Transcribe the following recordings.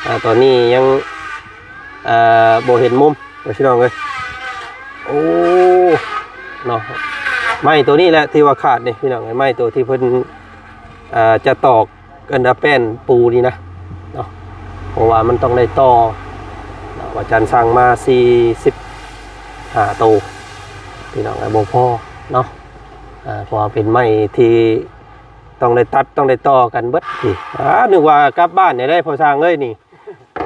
ອ່າ ຕອນນີ້ຍັງ ອ່າ ບໍ່ເຫັນມຸມ ພີ່ນ້ອງເອີຍ. ໂອ້ ເນາະ ໄມ້ໂຕນີ້ແຫຼະທີ່ວ່າຂາດນີ້ ພີ່ນ້ອງເອີຍ, ໄມ້ໂຕທີ່ເພິ່ນ ອ່າ ຈະຕອກ ອັນດາແປ້ນປູນີ້ນະເນາະ, ເພາະວ່າມັນຕ້ອງໄດ້ຕໍ່ເນາະ. ອາຈານສັ່ງມາສີ່ສິບຫ້າໂຕ ພີ່ນ້ອງເອີຍ, ບໍ່ພໍເນາະ. ອ່າ ເພາະວ່າເປັນໄມ້ທີ່ຕ້ອງໄດ້ຕັດ ຕ້ອງໄດ້ຕໍ່ກັນເບິດນີ້. ອ່າ ນຶກວ່າກັບບ້ານໄດ້ ພໍ່ຊ່າງເອີຍນີ້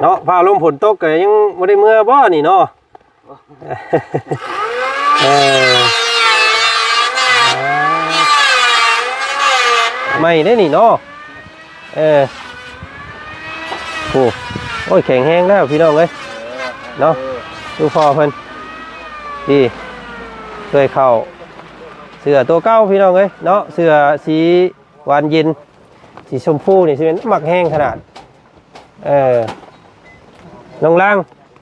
ເນາະ, ຟ້າລົມຝົນຕົກກໍຍັງບໍ່ໄດ້ເມືອບໍ່ນີ້ເນາະ? ເອີ ໃໝ່ເດ້ນີ້ເນາະ. ເອີ ໂອ້ ໂອ້ຍ ແຂງແຮງແລ້ວພີ່ນ້ອງເອີຍເນາະ. ຄືພໍ່ເພິ່ນນີ້ ເຄື່ອຍເຂົ້າ ເສື້ອຕົວເກົ່າພີ່ນ້ອງເອີຍເນາະ, ເສື້ອສີຫວານເຢັນ ສີຊົມພູນີ້ຊິແມ່ນມັກແຮງຂະໜາດ. ເອີ ນ້ອງລາງ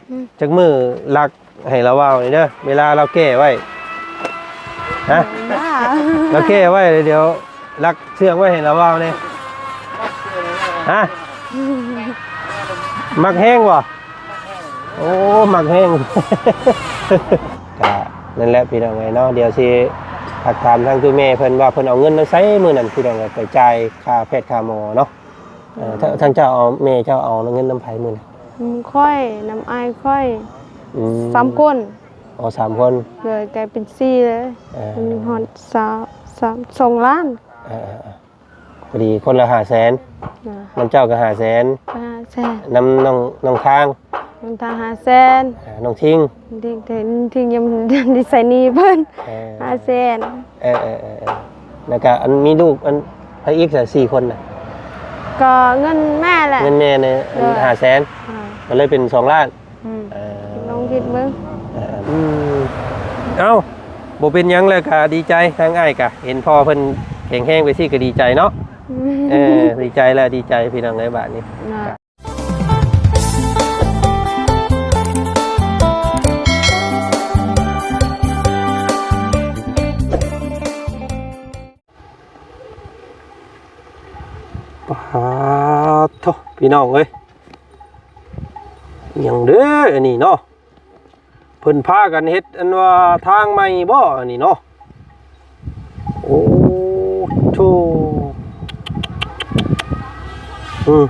ອືມ ຈັກມື້ລັກໃຫ້ລາວເວົ້ານີ້ເດີ ເວລາລາວແກ້ໄວ້ ຮະ ລາວແກ້ໄວ້ແລ້ວ ດຽວລັກເຊື່ອງໄວ້ໃຫ້ລາວເວົ້າແດ່ ຮະ ມັກແຮງບໍ່? ໂອ້ ມັກແຮງ. ກະນັ້ນແຫຼະພີ່ນ້ອງເອີຍເນາະ, ດຽວຊິທັກຖາມທາງຕົວແມ່ເພິ່ນວ່າເພິ່ນເອົາເງິນມາໃສມື້ນັ້ນ ພີ່ນ້ອງເອີຍ, ໄປຈ່າຍຄ່າແພດຄ່າໝໍເນາະ. ເອີ ອືມ ທາງ ທາງເຈົ້າເອົາ ແມ່ເຈົ້າເອົາເງິນນຳໃຜມື້ນັ້ນ? ນຳຂ້ອຍ ນຳອ້າຍຂ້ອຍ ອືມ ສາມຄົນ. ອໍ ສາມຄົນ ໂດຍ ກາຍເປັນສີ່ເລີຍ. ເອີ ມັນຮອດສາມ ສາມ ສອງລ້ານ. ເອີ ເອີ ເອີ ພໍດີຄົນລະຫ້າແສນ. ນຳເຈົ້າກໍຫ້າແສນ ຫ້າແສນ. ນຳນ້ອງ ນ້ອງທາງ ນ້ອງທາງຫ້າແສນ. ເອີ ນ້ອງທິງ ທິງ ທິງຍັງ ຍັງໄດ້ໃຊ້ໜີ້ເພິ່ນ. ເອີ ຫ້າແສນ. ເອີ ເອີ ເອີ ເອີ ແລ້ວກໍອັນມີລູກອັນໃຜອີກຊະ ສີ່ຄົນນະ? ກໍເງິນແມ່ແຫຼະ ເງິນແມ່ນີ້ ໂດຍ ຫ້າແສນ. ອ່າ ກໍເລີຍເປັນສອງລ້ານ. ອືມ ເອີ ລອງຄິດເບິ່ງ. ເອີ ອືມ ເອົ້າ ບໍ່ເປັນຫຍັງ ແລ້ວກໍດີໃຈ, ທາງອ້າຍກໍເຫັນພໍ່ເພິ່ນແຂງແຮງໄປຊີ້ກໍດີໃຈເນາະ. ອືມ ເອີ ດີໃຈແລ້ວ ດີໃຈພີ່ນ້ອງເອີຍ ບາດນີ້. ປາດໂທ້ ພີ່ນ້ອງເອີຍ ຫຍັງເດ້ອັນນີ້ເນາະ? ເພິ່ນພາກັນເຮັດອັນວ່າທາງໃໝ່ບໍ່ອັນນີ້ເນາະ? ໂອ້ໂທ້ ອືມ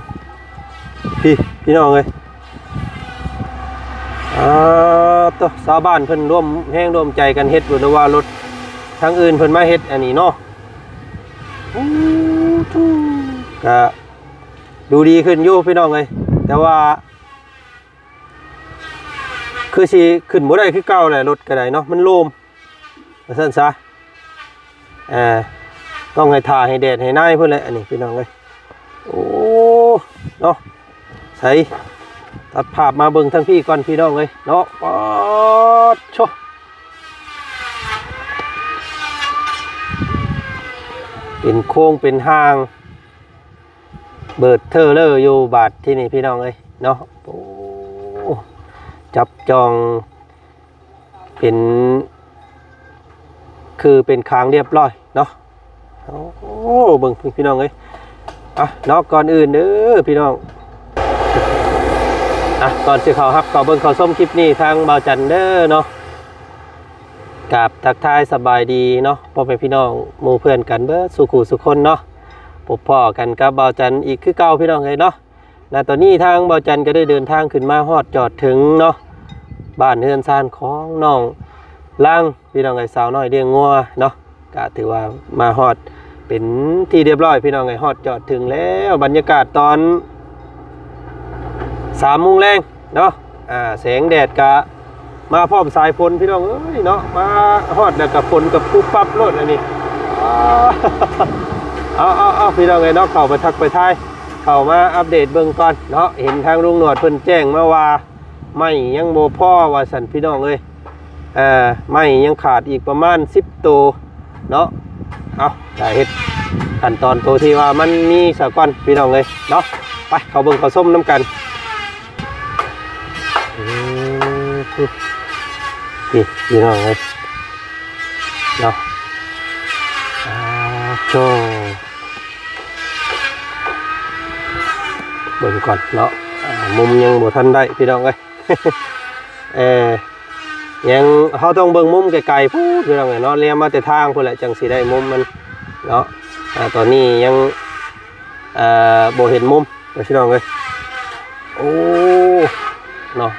ພີ່ ພີ່ນ້ອງເອີຍ ອ່າ ໂທ້ ຊາວບ້ານເພິ່ນຮ່ວມແຮງຮ່ວມໃຈກັນເຮັດ ບໍ່ໄດ້ວ່າລົດທາງອື່ນເພິ່ນມາເຮັດອັນນີ້ເນາະ. ໂອ້ໂທ້ ກະ ດູດີຂຶ້ນຢູ່ພີ່ນ້ອງເອີຍ ແຕ່ວ່າຄືຊິຂຶ້ນບໍ່ໄດ້ຄືເກົ່າແຫຼະ ລົດກໍໄດ້ເນາະ ມັນໂລມ ວ່າຊັ້ນຊະ. ເອີ ຕ້ອງໃຫ້ຖ້າໃຫ້ແດດໃຫ້ນາຍພຸ້ນແຫຼະ ອັນນີ້ພີ່ນ້ອງເອີຍ. ໂອ້ ເນາະ ໃສ ຕັດພາບມາເບິ່ງທາງພີ້ກ່ອນພີ່ນ້ອງເອີຍເນາະ. ປາດໂທ້ ເປັນໂຄງເປັນຮ່າງ ເບີດເທີເລີຢູ່ບາດທີ່ນີ້ພີ່ນ້ອງເອີຍເນາະ. ໂອ້ ຈັບຈອງເປັນ ຄືເປັນຄາງລຽບຮ້ອຍເນາະ. ໂອ້ ເບິ່ງພີ່ນ້ອງເອີຍ ອ່ະເນາະ ກ່ອນອື່ນເດີພີ່ນ້ອງ ອ່ະ ກ່ອນຊິເຂົ້າຮັບເຂົ້າເບິ່ງເຂົ້າຊົມຄລິບນີ້ ທາງບ່າວຈັນເດີເນາະ ກາບທັກທາຍສະບາຍດີເນາະ ພໍ່ແມ່ພີ່ນ້ອງໝູ່ເພື່ອນກັນເບິດສູ່ຄູ່ສູ່ຄົນເນາະ. ພົບພໍ້ກັນກັບບ່າວຈັນອີກຄືເກົ່າພີ່ນ້ອງເອີຍເນາະ. ນະຕອນນີ້ທາງບ່າວຈັນກໍໄດ້ເດີນທາງຂຶ້ນມາຮອດຈອດເຖິງເນາະ ບ້ານເຮືອນຊານຂອງນ້ອງລາງ ພີ່ນ້ອງເອີຍ ສາວນ້ອຍລ້ຽງງົວເນາະ. ກະຖືວ່າມາຮອດເປັນທີ່ລຽບຮ້ອຍພີ່ນ້ອງເອີຍ ຮອດຈອດເຖິງແລ້ວ. ບັນຍາກາດຕອນສາມໂມງແລງເນາະ ອ່າ ແສງແດດກະມາພ້ອມສາຍຝົນພີ່ນ້ອງເອີຍເນາະ. ມາຮອດແລ້ວກະຝົນກະປຸບປັບໂລດອັນນີ້. ເອົາ ເອົາ ເອົາ ພີ່ນ້ອງເອີຍເນາະ ເຂົ້າໄປທັກໄປທາຍ ເຂົ້າມາອັບເດດເບິ່ງກ່ອນເນາະ. ເຫັນທາງລຸງໜວດເພິ່ນແຈ້ງມາວ່າ ໄມ້ຍັງບໍ່ພໍວ່າຊັ້ນພີ່ນ້ອງເອີຍ. ເອີ ໄມ້ຍັງຂາດອີກປະມານສິບໂຕເນາະ. ເອົາ ຖ້າເຮັດຂັ້ນຕອນໂຕທີ່ວ່າມັນມີສາກ່ອນພີ່ນ້ອງເອີຍເນາະ. ໄປເຂົ້າເບິ່ງເຂົ້າຊົມນຳກັນ. ອືມ ນີ້ພີ່ນ້ອງເອີຍເນາະ. ອ່າ ໂທ້ ເບິ່ງກ່ອນເນາະ. ມຸມຍັງບໍ່ທັນໄດ້ພີ່ນ້ອງເອີຍ ເອີ ຍັງ ເຮົາຕ້ອງເບິ່ງມຸມໄກໆພຸ້ນພີ່ນ້ອງເອີຍເນາະ ແລມາແຕ່ທາງພຸ້ນແຫຼະ ຈັ່ງຊິໄດ້ມຸມມັນເນາະ ອ່າ ຕອນນີ້ຍັງ ເອີ ບໍ່ເຫັນມຸມພີ່ນ້ອງເອີຍ ໂອ້ ເນາະ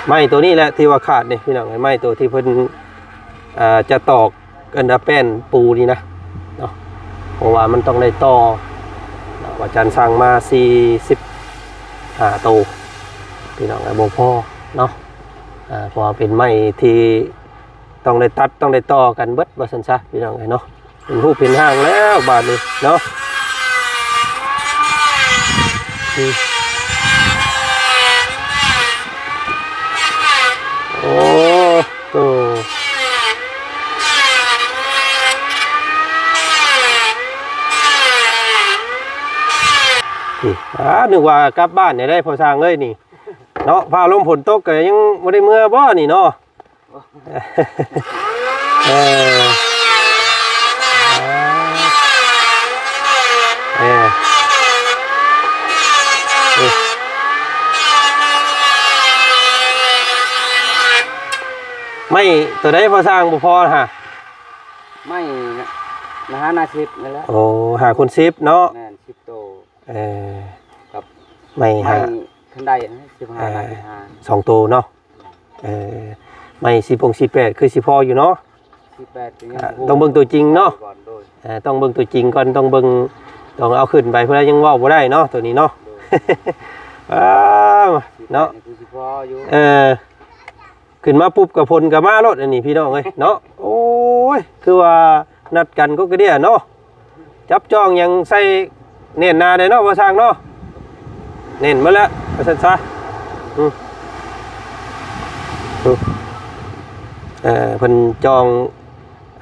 ໄມ້ໂຕນີ້ແຫຼະທີ່ວ່າຂາດນີ້ພີ່ນ້ອງເອີຍ ໄມ້ໂຕທີ່ເພິ່ນ ເອີ ຈະຕອກ ອັນດາແປ້ນປູນີ້ນະເນາະ ເພາະວ່າມັນຕ້ອງໄດ້ຕໍ່ເນາະ ວ່າຈັນສັ່ງມາສີ່ສິບຫ້າໂຕ ພີ່ນ້ອງເອີຍ ບໍ່ພໍເນາະ ອ່າ ເພາະວ່າເປັນໄມ້ທີ່ຕ້ອງໄດ້ຕັດ ຕ້ອງໄດ້ຕໍ່ກັນເບິດວ່າຊັ້ນຊະ ພີ່ນ້ອງເອີຍເນາະ ເປັນຮູບເປັນຮ່າງແລ້ວບາດນີ້ເນາະ ອືມ ໂອ້ ໂຕ ນີ້ ອ່າ ນຶກວ່າກັບບ້ານແລ້ວເດ້ພໍ່ຊ່າງເອີຍນີ້ເນາະ ຟ້າລົມຝົນຕົກກໍຍັງບໍ່ໄດ້ເມືອບໍ່ນີ້ເນາະ ເອີ ອ່າ ເອີ ເອີ ໄມ້ໂຕໃດພໍ່ຊ່າງບໍ່ພໍຫາ? ໄມ້ນະ ນະຫານາສິບນີ້ແຫຼະ ໂອ້ ຫ້າຄູນສິບເນາະ ແມ່ນ ສິບໂຕ ເອີ ກັບໄມ້ ໄມ້ຫ້າ ຄັນໄດນະ ສິບຫ້າ ເອີ ນາສິບຫ້າ ສອງໂຕເນາະ ເອີ ໄມ້ສີ່ປົງສີ່ແປດຄືຊິພໍຢູ່ເນາະ ສີ່ແປດກໍຍັງ ອ່າ ບໍ່ຮູ້ ຕ້ອງເບິ່ງຕົວຈິງເນາະ ກ່ອນໂດຍ ເອີ ຕ້ອງເບິ່ງຕົວຈິງກ່ອນ ຕ້ອງເບິ່ງ ຕ້ອງເອົາຂຶ້ນໄປ ເພິ່ນຍັງເວົ້າບໍ່ໄດ້ເນາະ ໂຕນີ້ເນາະ ໂດຍ ອ້າວ ເນາະ ສີ່ແປດນີ້ຄືຊິພໍຢູ່ ເອີ ຂຶ້ນມາປຸບກໍຝົນກໍມາໂລດ ອັນນີ້ພີ່ນ້ອງເອີຍເນາະ ໂອ້ຍ ຄືວ່ານັດກັນກໍກະເດຍເນາະ ຈັບຈ້ອງຫຍັງໃສ່ແໜ້ນໜາແດ່ເນາະ ບໍ່ຊ່າງເນາະ ແໜ້ນໝົດແລ້ວວ່າຊັ້ນຊະ ອືມ ອືມ ເອີ ເພິ່ນຈ່ອງ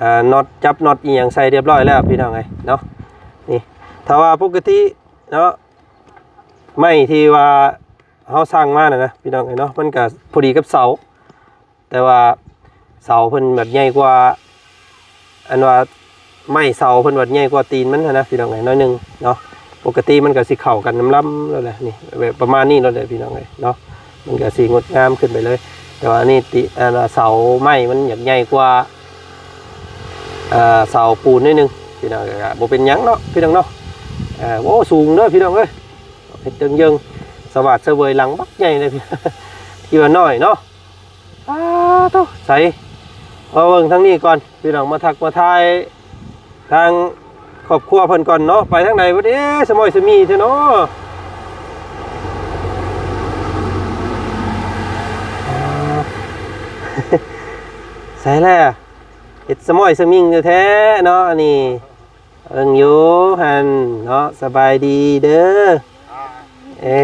ອ່າ ນັອດ ຈັບນັອດອີ່ຫຍັງໃສ່ຮຽບຮ້ອຍແລ້ວພີ່ນ້ອງເອີຍເນາະ ນີ້ ຖ້າວ່າປົກກະຕິເນາະ ໄມ້ທີ່ວ່າ ເຮົາສັ່ງມານະນະ ພີ່ນ້ອງເອີຍເນາະ ມັນກະພໍດີກັບເສົາ ແຕ່ວ່າເສົາເພິ່ນບັດໃຫຍ່ກວ່າ ອັນວ່າໄມ້ເສົາເພິ່ນບັດໃຫຍ່ກວ່າຕີນມັນຫັ້ນນະ ພີ່ນ້ອງເອີຍ ໜ້ອຍໜຶ່ງເນາະ ປົກກະຕິມັນກະຊິເຂົ້າກັນລຳໆໂລດແຫຼະ ນີ້ ແບບປະມານນີ້ໂລດແຫຼະ ພີ່ນ້ອງເອີຍເນາະ ມັນກະຊິງົດງາມຂຶ້ນໄປເລີຍ ແຕ່ວ່າອັນນີ້ຕິ ອັນວ່າເສົາໄມ້ມັນຢາກໃຫຍ່ກວ່າ ອ່າ ເສົາປູນໜ້ອຍໜຶ່ງ ພີ່ນ້ອງເອີຍ ກະບໍ່ເປັນຫຍັງເນາະ ພີ່ນ້ອງເນາະ ອ່າ ໂອ້ ສູງເດີ ພີ່ນ້ອງເອີຍ ເຮັດເຖິງເຢິງ ສະຫວາດສະເຫວີຍ ຫຼັງບັກໃຫຍ່ເລີຍ ທີ່ວ່ານ້ອຍເນາະ ອ້າໂທ້ ໃສ ມາເບິ່ງທາງນີ້ກ່ອນ ພີ່ນ້ອງ ມາທັກມາທາຍທາງຄອບຄົວເພິ່ນກ່ອນເນາະ ໄປທາງໃດບໍ່ເດ້ ສະມ້ອຍສະມີແທ້ເນາະ ໃສແລ້ວ ເຮັດສະມ້ອຍສະມິງແທ້ໆເນາະ ອັນນີ້ ເບິ່ງຢູ່ຫັ້ນເນາະ ສະບາຍດີເດີ ອ່າ ເອີ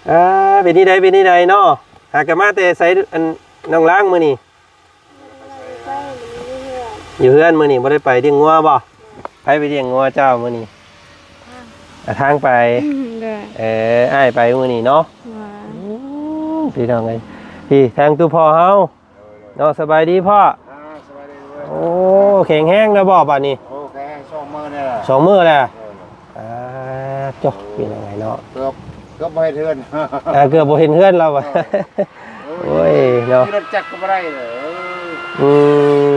ອ່າ ເປັນຈັ່ງໃດ ເປັນຈັ່ງໃດເນາະ ຫາກະມາແຕ່ໃສ ອັນ ນ້ອງລາງມື້ນີ້ ໄປ ຢູ່ເຮືອນ ຢູ່ເຮືອນມື້ນີ້ ບໍ່ໄດ້ໄປລ້ຽງງົວບໍ່? ໃຜໄປລ້ຽງງົວເຈົ້າມື້ນີ້? ອ່າ ທາງໄປ ອືມ ໂດຍ ເອີ ອ້າຍໄປມື້ນີ້ເນາະ ໂດຍ ອືມ ພີ່ນ້ອງເອີຍ ພີ່ ທາງຕູ້ພໍ່ເຮົາ ເນາະ ສະບາຍດີພໍ່ ອ່າ ສະບາຍດີເວີຍ ໂອ້ ແຂງແຮງແລ້ວບໍ່ບາດນີ້? ໂອ້ ແຂງແຮງສອງມື້ນີ້ແຫຼະ ສອງມື້ແລ້ວ ເອີ ອ່າ ຈົບ ເປັນຈັ່ງໃດເນາະ ເກືອບ ເກືອບບໍ່ເຫັນເຮືອນ ອ່າ ເກືອບບໍ່ເຫັນເຮືອນແລ້ວ ເອີ ໂອ້ຍ ເນາະ ຂີ່ລົດຈັກກໍບໍ່ໄດ້ເລີຍ ອື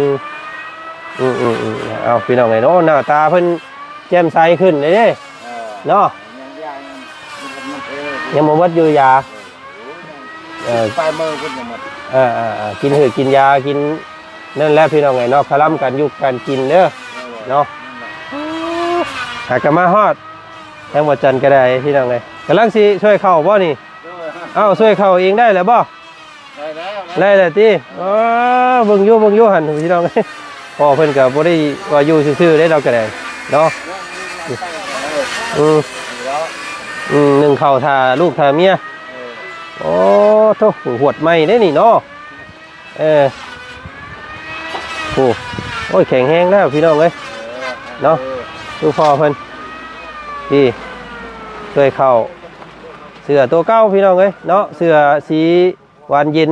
ມ ອືມໆໆ ເອົາ ພີ່ນ້ອງເອີຍເນາະ ໜ້າຕາເພິ່ນແຈ່ມໃສຂຶ້ນເດ້ ເອີ ເນາະ ຍັງຢາ ຍັງ ຍັງບໍ່ໝົດຢູ່ຢາ ເອີ ເອີ ປາຍມື້ພຸ້ນຍັງໝົດ ເອີ ເອີ ເອີ ກິນຫືດກິນຢາ ກິນນັ້ນແຫຼະພີ່ນ້ອງເອີຍເນາະ ຄະລຳກັນຢູ່ກັນກິນເດີ ເອີ ເນາະ ຫັ້ນແຫຼະ ຫາກະມາຮອດ ທາງບໍ່ຈັນກໍໄດ້ພີ່ນ້ອງເອີຍ ກຳລັງຊິຊ່ວຍເຂົ້າບໍ່ນີ້? ໂດຍ ເອົ້າ ຊ່ວຍເຂົ້າເອງໄດ້ແລ້ວບໍ່? ໄດ້ແລ້ວ ໄດ້ແລ້ວຕິ? ເອີ ເບິ່ງຢູ່ ເບິ່ງຢູ່ຫັ້ນພີ່ນ້ອງ ພໍ່ເພິ່ນກໍບໍ່ໄດ້ວ່າຢູ່ຊື່ໆເດ້ ລາວກໍໄດ້ເນາະ ອືມ ອືມ ໜຶ້ງເຂົ້າຖ້າລູກຖ້າເມຍ ເອີ ໂອ້ໂທ້ ຫວດໃໝ່ເດ້ນີ້ເນາະ ເອີ ໂອ້ ໂອ້ຍ ແຂງແຮງແລ້ວພີ່ນ້ອງເອີຍ ເອີ ເນາະ ເອີ ຄືພໍ່ເພິ່ນ ນີ້ ຊ່ວຍເຂົ້າ ເສື້ອຕົວເກົ່າພີ່ນ້ອງເອີຍເນາະ ເສື້ອສີຫວານເຢັນ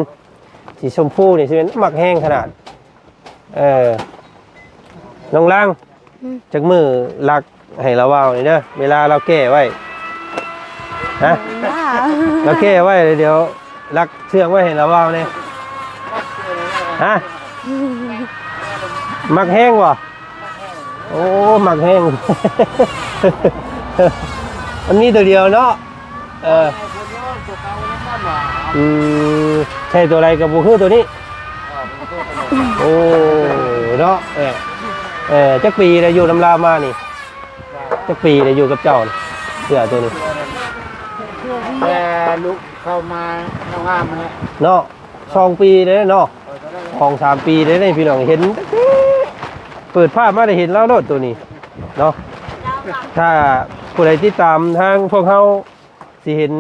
ສີຊົມພູນີ້ຊິແມ່ນມັກແຮງຂະໜາດ ເອີ ນ້ອງລາງ ອືມ ຈັກມື້ລັກໃຫ້ລາວເວົ້ານີ້ເດີ ເວລາລາວແກ້ໄວ້ ຮະ ໂອເຄໄວ້ ດຽວລັກເຊື່ອງໄວ້ໃຫ້ລາວເວົ້າແດ່. ຮະ ມັກແຮງບໍ່? ໂອ້ ມັກແຮງ ມັນມີຕົວດຽວເນາະ. ເອີ ອືມ ໃຊ້ຕົວໃດກໍບໍ່ຄືຕົວນີ້. ໂອ້ ເນາະ. ເອີ ເອີ ຈັກປີແລ້ວຢູ່ນຳລາວມານີ້? ຈັກປີແລ້ວຢູ່ກັບເຈົ້ານີ້ ເສື້ອຕົວນີ້? ແຕ່ລຸກເຂົ້າມາງາມໆ ຫັ້ນແຫຼະເນາະ. ສອງປີເດ້ເນາະ ສອງສາມປີເດ້ນີ້ ພີ່ນ້ອງເຫັນ ເປີດພາບມາໄດ້ເຫັນລາວໂລດຕົວນີ້ເນາະ. ຖ້າຜູ້ໃດຕິດຕາມທາງພວກເຮົາຊິເຫັນ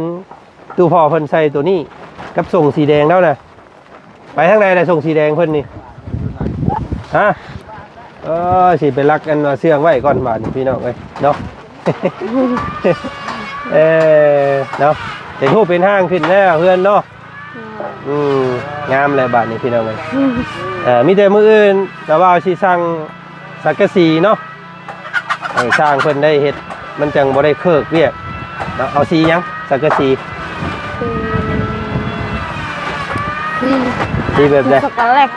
ຕູ້ພໍ່ເພິ່ນໃສ່ຕົວນີ້ກັບສົ້ງສີແດງແລ້ວນະ. ໄປທາງໃດລະສົ້ງສີແດງເພິ່ນນີ້? ຮະ ເອີ ຊິໄປລັກອັນວ່າເຊື່ອງໄວ້ກ່ອນບາດນີ້ ພີ່ນ້ອງເອີຍເນາະ. ເອີ ເນາະ ເປັນຮູບເປັນຮ່າງຂຶ້ນແລ້ວເຮືອນເນາະ. ອືມ ງາມແລ້ວບາດນີ້ ພີ່ນ້ອງເອີຍ. ເອີ ມີແຕ່ມື້ອື່ນລາວວ່າຊິສັ່ງສັງກະສີເນາະ. ເອີ ຊ່າງເພິ່ນໄດ້ເຮັດ ມັນຈັ່ງບໍ່ໄດ້ເຄີກວຽກເນາະ. ເອົາສີຫຍັງ? ສັງກະສີ ອືມ ສີແບບໃດ? ຊັອກໂກແລັດ.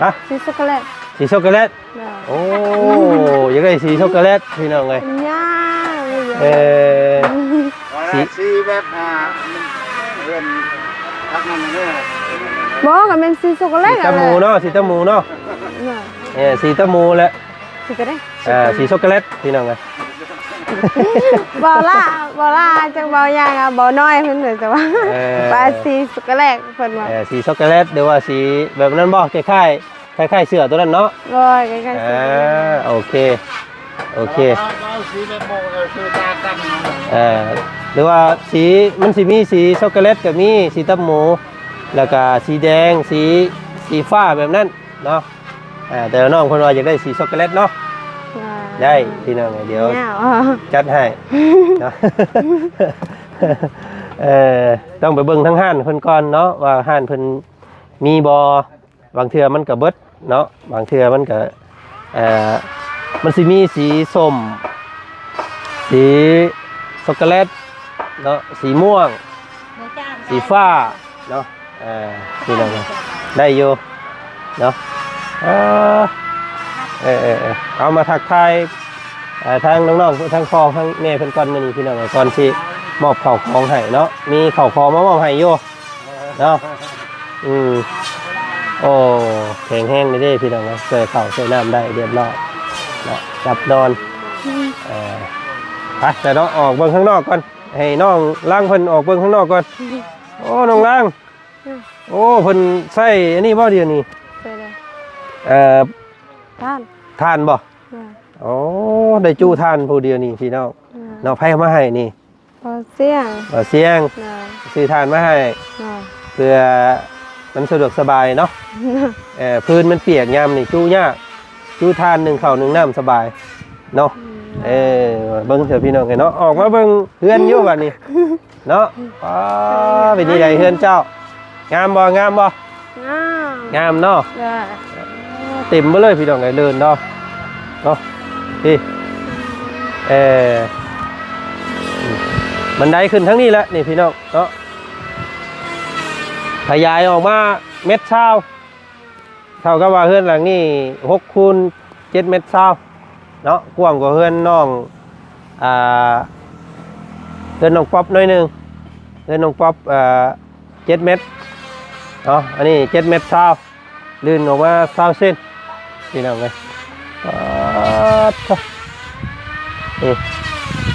ຮະ? ສີຊັອກໂກແລັດ. ສີຊັອກໂກແລັດ. ໂອ້ ຢາກໄດ້ສີຊັອກໂກແລັດ ພີ່ນ້ອງເອີຍ. ຍາກເລີຍ. ເອີ ສີ ສີແບບ ອ່າ ເປັນພັກນັ້ນເດີ. ບໍ່ ກໍແມ່ນສີຊັອກໂກແລັດ. ສີຕຳໝູເນາະ ສີຕຳໝູເນາະ. ເອີ ສີຕຳໝູແຫຼະ. ຊິໄປໄດ້ ອ່າ ສີຊັອກໂກແລັດ ພີ່ນ້ອງເອີຍ. ບໍ່ລະ ບໍ່ລະ ຈັກເວົ້າຫຍັງອະ ບໍ່ນ້ອຍເພິ່ນວ່າ ເອີ ວ່າສີຊັອກໂກແລັດ ເພິ່ນວ່າ. ເອີ ສີຊັອກໂກແລັດ ຫຼືວ່າສີແບບນັ້ນບໍ່? ຄ້າຍໆ ຄ້າຍໆເສື້ອຕົວນັ້ນເນາະ. ບໍ່ ຄ້າຍໆເສື້ອ. ອ່າ ໂອເຄ ໂອເຄ. ເອົາ ເອົາສີແບບບໍ່ ເອີ ຄືຕາກັນ. ເອີ ຫຼືວ່າສີ ມັນຊິມີສີຊັອກໂກແລັດກໍມີ ສີຕຳໝູ ແລ້ວກໍສີແດງ ສີ ສີຟ້າແບບນັ້ນເນາະ. ອ່າ ແຕ່ວ່ານ້ອງເພິ່ນວ່າຢາກໄດ້ສີຊັອກໂກແລັດເນາະ. ອ່າ ໄດ້ພີ່ນ້ອງ ດຽວຈັດໃຫ້ເນາະ. ເອີ ຕ້ອງໄປເບິ່ງທາງຮ້ານເພິ່ນກ່ອນເນາະ ວ່າຮ້ານເພິ່ນມີບໍ່. ບາງເທື່ອມັນກໍເບິດເນາະ ບາງເທື່ອມັນກໍ ເອີ ມັນຊິມີສີສົ້ມ ສີຊັອກໂກແລັດເນາະ ສີມ່ວງ ສີຟ້າເນາະ. ເອີ ພີ່ນ້ອງເອີຍ ໄດ້ຢູ່ເນາະ. ເອີ ເອີ ເອີ ເອີ ເອົາມາທັກທາຍ ເອີ ທາງນ້ອງໆ ທາງພໍ່ທາງແມ່ເພິ່ນກ່ອນມື້ນີ້ ພີ່ນ້ອງເອີຍ ກ່ອນຊິມອບເຂົ້າຂອງໃຫ້ເນາະ. ມີເຂົ້າຂອງມາມອບໃຫ້ຢູ່ເນາະ. ອືມ ໂອ້ ແຂງແຮງເດ້ພີ່ນ້ອງເອີຍ ຊ່ວຍເຂົ້າຊ່ວຍນ້ຳໄດ້ຮຽບຮ້ອຍເນາະ ກັບນອນ. ເອີ ໄປ ແຕ່ເນາະ ອອກເບິ່ງຂ້າງນອກກ່ອນ ໃຫ້ນ້ອງລາງເພິ່ນອອກເບິ່ງຂ້າງນອກກ່ອນ. ໂອ້ ນ້ອງລາງ ອືມ ໂອ້ ເພິ່ນໃຊ້ອັນນີ້ບໍ່ດຽວນີ້? ໃຊ້ແລ້ວ ເອີ ຖ່ານ ຖ່ານບໍ່? ແມ່ນ ໂອ້ ໄດ້ຈຸຖ່ານຜູ້ດຽວນີ້ພີ່ນ້ອງ. ແມ່ນ ເນາະ ໃຜເອົາມາໃຫ້ນີ້? ບ່າວຊຽງ ບ່າວຊຽງ ແມ່ນ ຊື້ຖ່ານມາໃຫ້ ແມ່ນ ເພື່ອມັນສະດວກສະບາຍເນາະ. ແມ່ນ ເອີ ພື້ນມັນປຽກຍາມນີ້ ຈຸຍາກ ຈຸຖ່ານ ໜຶ້ງເຂົ້າໜຶ້ງນ້ຳສະບາຍເນາະ. ອືມ ເອີ ເບິ່ງເທື່ອພີ່ນ້ອງເອີຍເນາະ ອອກມາເບິ່ງເຮືອນຢູ່ບາດນີ້. ເນາະ ອໍ ເປັນຈັ່ງໃດເຮືອນເຈົ້າ? ງາມບໍ່? ງາມບໍ່? ງາມ ງາມເນາະ. ເຕັມເບິດເລີຍພີ່ນ້ອງເອີຍ ເລີນເນາະ ເນາະ ນີ້ ເອີ ບັນໄດຂຶ້ນທາງນີ້ແຫຼະນີ້ພີ່ນ້ອງເນາະ. ຂະຫຍາຍອອກມາແມັດຊາວ ເທົ່າກັບວ່າເຮືອນຫຼັງນີ້ຫົກຄູນເຈັດແມັດຊາວເນາະ ກວ້າງກວ່າເຮືອນນ້ອງ ອ່າ ເຮືອນນ້ອງປັອບໜ້ອຍໜຶ່ງ. ເຮືອນນ້ອງປັອບ ອ່າ ເຈັດແມັດເນາະ ອັນນີ້ເຈັດແມັດຊາວ ລື່ນອອກມາຊາວເຊັນ ພີ່ນ້ອງເອີຍ. ປາດໂທ້ ນີ້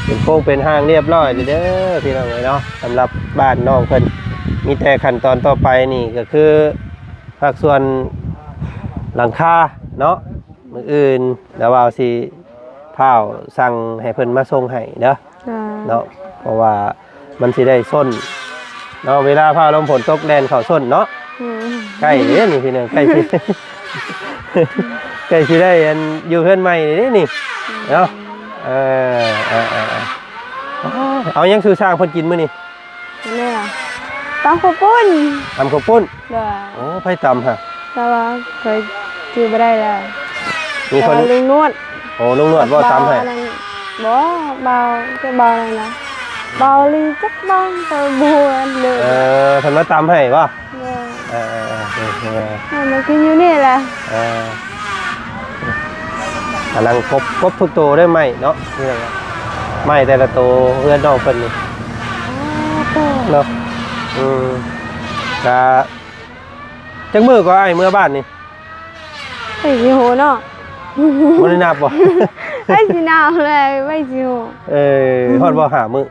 ເປັນໂຄງເປັນຮ່າງຮຽບຮ້ອຍເດີພີ່ນ້ອງເອີຍເນາະ. ສຳລັບບ້ານນ້ອງເພິ່ນ ມີແຕ່ຂັ້ນຕອນຕໍ່ໄປນີ້ກໍຄື ພາກສ່ວນຫຼັງຄາເນາະ ມື້ອື່ນລາວວ່າຊິພ້າວສັ່ງໃຫ້ເພິ່ນມາສົ່ງໃຫ້ເດີ ອ່າ ເນາະ ເພາະວ່າມັນຊິໄດ້ຊົນເນາະ ເວລາຟ້າລົມຝົນຕົກແລ່ນເຂົ້າຊົນເນາະ. ອືມ ໃກ້ເດ້ນີ້ພີ່ນ້ອງ ໃກ້ຊິ ໃກ້ຊິໄດ້ອັນຢູ່ເຮືອນໃໝ່ເດ້ນີ້ ອືມ ເນາະ. ເອີ ເອີ ເອີ ເອີ ເອົາຫຍັງສູ່ຊ່າງເພິ່ນກິນມື້ນີ້? ແມ່ນ ຕຳເຂົ້າປຸ້ນ ຕຳເຂົ້າປຸ້ນ. ໂດຍ ໂອ້ ໃຜຕຳຫະ? ແຕ່ວ່າຂ້ອຍຈື່ບໍ່ໄດ້ແລ້ວ ມີຄົນ ແຕ່ວ່າລຸງນວດ. ໂອ້ ລຸງນວດບໍ່ຕຳໃຫ້? ບໍ່ ບ່າວ ເຈົ້າບ່າວນັ້ນນະ. ເບົາລີຈັກບ້າງ ເພິ່ນບໍ່ຮູ້ອັນເລີຍ. ເອີ ເພິ່ນມາຕຳໃຫ້ບໍ່? ໂດຍ. ເອີໆໆ ໃຫ້ມາກິນຢູ່ນີ້ແຫຼະ. ເອີ ກຳລັງກົບ ກົບທຸກໂຕເດີ ໄມ້ເນາະ ໄມ້ແຕ່ລະໂຕເຮືອນນ້ອງເພິ່ນນີ້. ອໍ ເນາະ ອືມ ກະ ຈັກມື້ກໍອ້າຍເມືອບ້ານນີ້? ໃຜຊິຮູ້ເນາະ ບໍ່ໄດ້ນັບບໍ່? ໃຜຊິນັບແລ້ວ ໃຜຊິຮູ້. ເອີ ຮອດບໍ່ ຫ້າມື້?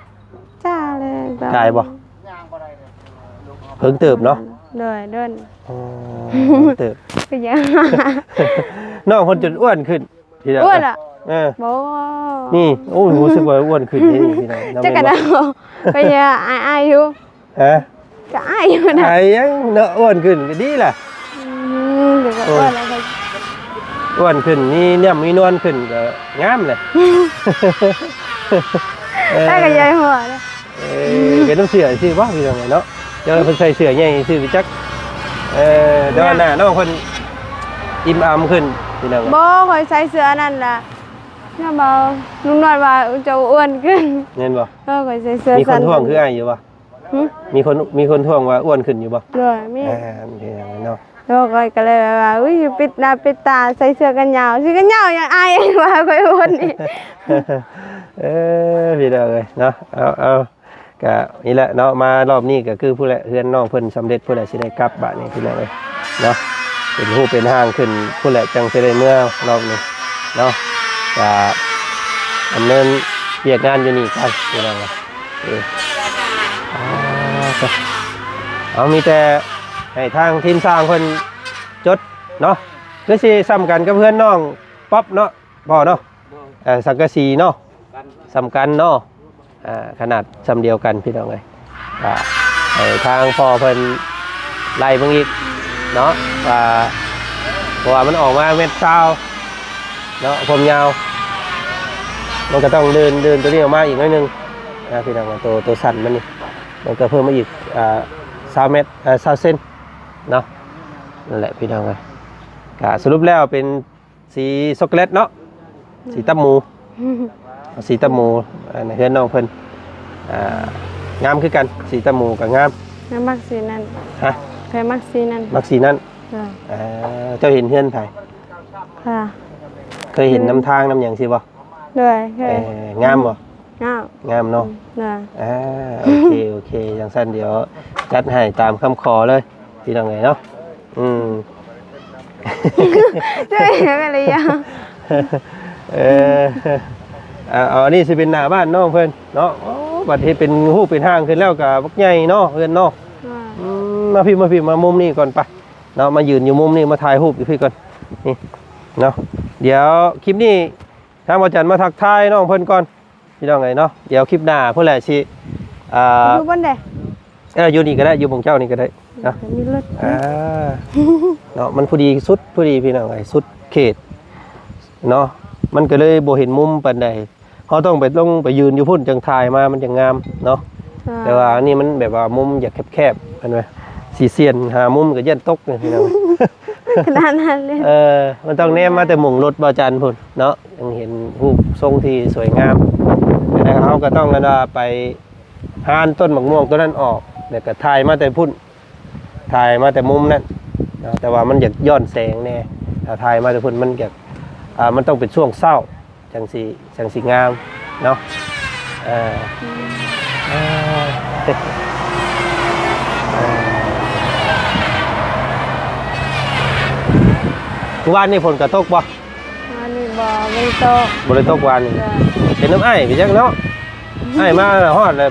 ຈ້າແລ້ວ. ກາຍບໍ່? ເພິ່ງເຕີບເນາະ. ໂດຍ ດົນ. ອໍ ເພິ່ງເຕີບ ກໍຍັງ ນ້ອງເພິ່ນຈົນອ້ວນຂຶ້ນ. ອ້ວນລະ? ເອີ ບໍ່ ນີ້ ໂອ້ຍ ຮູ້ສຶກວ່າອ້ວນຂຶ້ນເດ້ນີ້ ພີ່ນ້ອງ. ຈັກກະດາວ ກໍຍັງອາຍໆຢູ່. ຮະ? ກໍອາຍຢູ່ນະ. ອາຍຫຍັງເນາະ ອ້ວນຂຶ້ນກໍດີລະ. ອືມ ເດີກໍ ໂອ້ຍ ອ້ວນແລ້ວກໍ ອ້ວນຂຶ້ນ ມີນ້ຳມີນວນຂຶ້ນກໍງາມແຫຼະ. ເອີ ແຕ່ກໍໃຫຍ່ຫົວເດ້. ເອີ ເປັນນຳເສື້ອຊື່ບໍ່ ພີ່ນ້ອງເອີຍເນາະ? ເຈົ້າເພິ່ນໃສ່ເສື້ອໃຫຍ່ຊື່ຈັກ. ເອີ ແຕ່ວ່າໜ້ານ້ອງເພິ່ນອີ່ມອຳຂຶ້ນ ພີ່ນ້ອງເອີຍ. ບໍ່ ຂ້ອຍໃສ່ເສື້ອອັນນັ້ນລະ ຍາມເວົ້າ ລຸງນ້ອຍວ່າເຈົ້າອ້ວນຂຶ້ນ ແມ່ນບໍ່? ເອີ ຂ້ອຍໃສ່ເສື້ອ ມີຄົນທ້ວງຄືອ້າຍຢູ່ບໍ່? ຫຶ? ມີຄົນ ມີຄົນທ້ວງວ່າອ້ວນຂຶ້ນຢູ່ບໍ່? ໂດຍ ມີ. ອ່າ ໂອເຄເນາະ. ໂດຍ ຂ້ອຍກໍເລີຍວ່າ ອຸ້ຍ ປິດໜ້າປິດຕາ ໃສ່ເສື້ອແຂນຍາວ ເສື້ອແຂນຍາວຫຍັງ ອາຍວ່າຂ້ອຍອ້ວນອີກ. ເອີ ພີ່ນ້ອງເອີຍເນາະ ເອົາ ເອົາ ກະນີ້ແຫຼະເນາະ ມາລອບນີ້ກໍຄືພຸ້ນແຫຼະ ເຮືອນນ້ອງເພິ່ນສຳເລັດພຸ້ນແຫຼະ ຊິໄດ້ກັບບາດນີ້ພີ່ນ້ອງເອີຍເນາະ. ເປັນຮູບເປັນຮ່າງຂຶ້ນພຸ້ນແຫຼະ ຈັ່ງຊິໄດ້ເມືອລອບນີ້ເນາະ. ກະດຳເນີນວຽກງານຢູ່ນີ້ກ່ອນພີ່ນ້ອງເອີຍ. ເອີ ອ່າ ເອົາ ມີແຕ່ໃຫ້ທາງທີມຊ່າງເພິ່ນຈົດເນາະ ຄືຊິສ່ຳກັນກັບເຮືອນນ້ອງປັອບເນາະ ບໍ່ເນາະ. ໂດຍ. ເອີ ສັງກະສີເນາະ ສ່ຳກັນເນາະ ອ່າ ຂະໜາດສ່ຳດຽວກັນພີ່ນ້ອງເອີຍ. ກໍໃຫ້ທາງພໍ່ເພິ່ນໄລ່ເບິ່ງອີກເນາະ ວ່າ ເພາະວ່າມັນອອກມາແມັດຊາວເນາະ ຄວາມຍາວ ມັນກໍຕ້ອງເດີນ ເດີນໂຕນີ້ອອກມາອີກໜ້ອຍໜຶ່ງນະພີ່ນ້ອງ. ໂຕ ໂຕສັ້ນມັນນີ້ ມັນກໍເພີ່ມມາອີກ ອ່າ ຊາວແມັດ ເອີ ຊາວເຊັນເນາະ. ນັ້ນແຫຼະພີ່ນ້ອງເອີຍ ກະສະຫຼຸບແລ້ວເປັນ ສີຊັອກໂກແລັດເນາະ ອືມ ສີຕັບໝູ ສີຕັບໝູ ອັນເຮືອນນ້ອງເພິ່ນ ອ່າ ງາມຄືກັນ ສີຕັບໝູກໍງາມ. ຂ້ອຍມັກສີນັ້ນ. ຮະ? ຂ້ອຍມັກສີນັ້ນ. ມັກສີນັ້ນ. ໂດຍ. ເອີ ເຈົ້າເຫັນເຮືອນໃຜ? ເຄີຍເຫັນນຳທາງນຳຫຍັງຊີ້ບໍ່? ໂດຍ ເຄີຍ. ເອີ ງາມບໍ່? ງາມ ງາມເນາະ. ອືມ ໂດຍ. ອ່າ ໂອເຄ ໂອເຄ ຈັ່ງຊັ້ນດຽວຈັດໃຫ້ຕາມຄຳຂໍເລີຍ ພີ່ນ້ອງເອີຍເນາະ. ອືມ ເອີ ເອີ ອັນນີ້ຊິເປັນໜ້າບ້ານນ້ອງເພິ່ນເນາະ. ໂອ້ ບັດເຮັດເປັນຮູບເປັນຮ່າງຂຶ້ນແລ້ວກໍບັກໃຫຍ່ເນາະ ເຮືອນເນາະ. ອືມ ມາພີ້ ມາພີ້ ມາມຸມນີ້ກ່ອນ ໄປເນາະ ມາຢືນຢູ່ມຸມນີ້ ມາຖ່າຍຮູບຢູ່ພີ້ກ່ອນ ນີ້ເນາະ. ດຽວຄລິບນີ້ ທາງບ່າວຈັນມາທັກທາຍນ້ອງເພິ່ນກ່ອນ ພີ່ນ້ອງເອີຍເນາະ. ດຽວຄລິບໜ້າພຸ້ນແຫຼະຊິ ອ່າ ຢູ່ບ່ອນໃດ? ເອີ ຢູ່ນີ້ກໍໄດ້ ຢູ່ໝ່ອງເຈົ້ານີ້ກໍໄດ້ເນາະ. ມີລົດ ອ່າ ເນາະ ມັນພໍດີສຸດ ພໍດີ ພີ່ນ້ອງເອີຍ ສຸດເຂດເນາະ ມັນກໍເລີຍບໍ່ເຫັນມຸມປານໃດ. ເຮົາຕ້ອງໄປລົງໄປຢືນຢູ່ພຸ້ນ ຈັ່ງຖ່າຍມາມັນຈັ່ງງາມເນາະ. ອ່າ ແຕ່ວ່າອັນນີ້ມັນແບບວ່າມຸມຢາກແຄບໆ ເຫັນໄໝ? ຊິສ່ຽນຫາມຸມກໍຢ້ານຕົກນີ້ ພີ່ນ້ອງ. ຂະໜາດນັ້ນເລີຍ. ເອີ ມັນຕ້ອງແນມມາແຕ່ໝ່ອງລົດບ່າວຈັນພຸ້ນເນາະ ຈັ່ງເຫັນຮູບຊົງທີ່ສວຍງາມ. ແຕ່ເຮົາກໍຕ້ອງ ອັນວ່າ ໄປຫານຕົ້ນໝາກມ່ວງຕົ້ນນັ້ນອອກ ແລ້ວກໍຖ່າຍມາແຕ່ພຸ້ນ ຖ່າຍມາແຕ່ມຸມນັ້ນເນາະ. ແຕ່ວ່າມັນຢາກຍ້ອນແສງແດ່ ຖ້າຖ່າຍມາແຕ່ພຸ້ນມັນຢາກ ອ່າ ມັນຕ້ອງເປັນຊ່ວງເຊົ້າ ຈັ່ງຊິ ຈັ່ງຊິງາມເນາະ. ເອີ ອືມ ເອີ ເອີ ມື້ວານນີ້ຝົນກໍຕົກບໍ່? ວານນີ້ບໍ່ ບໍ່ໄດ້ຕົກ. ບໍ່ໄດ້ຕົກວານນີ້. ໂດຍ. ເປັນນ້ຳອ້າຍໄປຈັກເນາະ. ອ້າຍມາຮອດແລ້ວ